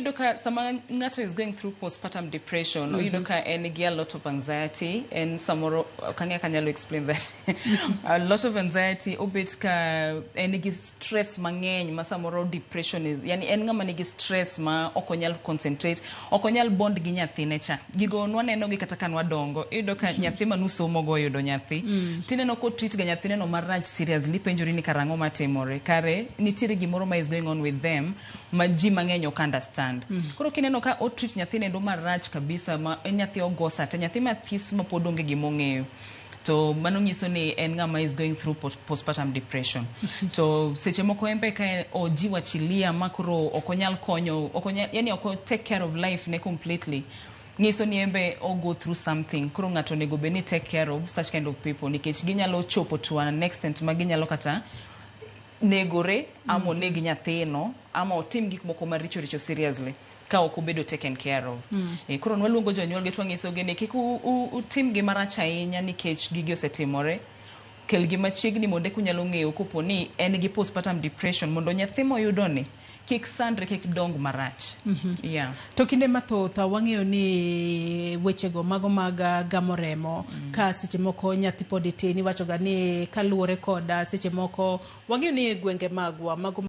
Iyudo ka sama ng'ato is going through postpartum depression, oyudo ka en gi a lot of anxiety. En samoro ok ang'e kaka anyalo explain that. A lot of anxiety, obet ka en gi stress mang'eny ma samoro depression is, yani en ng'ama nigi stress ma ok onyal concentrate, ok onyal bond gi nyathine cha. Gigo nwaneno gi kata ka nwadongo. Iyudo ka nyathi manusomo go oyudo nyathi, tineno ko treat ga nyathine no marach seriously. Ipenjori ni karang'o matimore? Kare nitiere gimoro ma is going on with them ma ji mang'eny ok understand. Koro kineno ka o treat nyathine endo marach kabisa, ma en nyathi ogosa te, nyathi mathis ma pod onge gimong'eyo, to mano nyiso ni en ng'ama is going through postpartum depression. To seche moko en be ka ojiwachilia ma koro ok onyal konyo, ok onyal, yani ok o take care of life ne completely, nyiso ni en be o go through something. Koro ng'ato onego bed ni take care of such kind of people, nikech ginyalo chopo to an extent ma ginyalo kata negore ama oneg nyathino ama otim gik moko maricho richo seriously ka ok obedo taken care of. Koro nwaluongo jonyuol gi to wanyisogi ni kik utim gi marach ahinya, nikech gigi osetimore. Kelgi machiegni mondo eka unyalo ng'eyo kopo ni en gi postpartum depression, mondo nyathi moyudo ni kik sandre, kik dong marach. Yeah. To kinde mathoth wang'eyo ni wechego mago mag gamo remo ka seche moko nyathi pod tin, iwachoga ni kaluwore kod seche moko wang'eyo ni e gwenge magwa mago.